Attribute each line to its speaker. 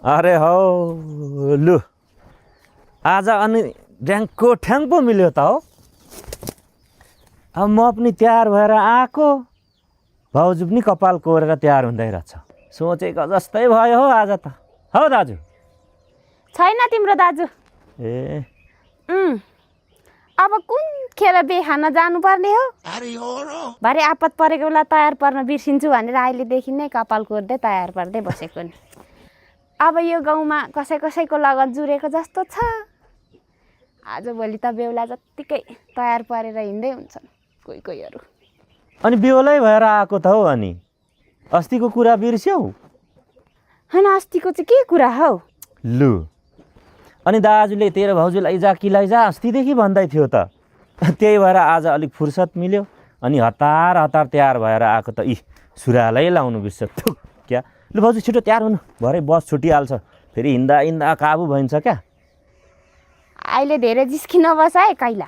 Speaker 1: अरे हौ लु आज अनि ड्याङको ठ्याङ पो मिल्यो त हो। अब म पनि तयार भएर आएको, भाउजू पनि कपाल कोरेर तयार हुँदै रहेछ। सोचेको जस्तै भयो हो आज त। हौ दाजु?
Speaker 2: छैन तिम्रो दाजु।
Speaker 1: ए
Speaker 2: अब कुन खेर बिहे खान जानुपर्ने हो? भरे आपत परेको बेला तयार पर्न बिर्सिन्छु भनेर अहिलेदेखि नै कपाल कोर्दै तयार पर्दै बसेको नि। अब यो गाउँमा कसैको लगन जुरेको जस्तो छ। आजभोलि त बेहुला जत्तिकै तयार परेर हिँड्दै हुन्छन् कोहीहरू।
Speaker 1: अनि बेहुलै भएर आएको त हौ। अनि अस्तिको कुरा बिर्स्यौ?
Speaker 2: होइन अस्तिको चाहिँ के कुरा हौ?
Speaker 1: लु अनि दाजुले तेरो भाउजूलाई लैजा अस्तिदेखि भन्दै थियो त। त्यही भएर आज अलिक फुर्सद मिल्यो अनि हतार तयार भएर आएको त। सुरालै लाउनु बिर्स्यो क्या। लु भाउजू छिटो तयार हुनु, भरे बस छुटिहाल्छ। फेरि हिँड्दा काबु भइन्छ क्या।
Speaker 2: अहिले धेरै जिस्किन बस है कैला।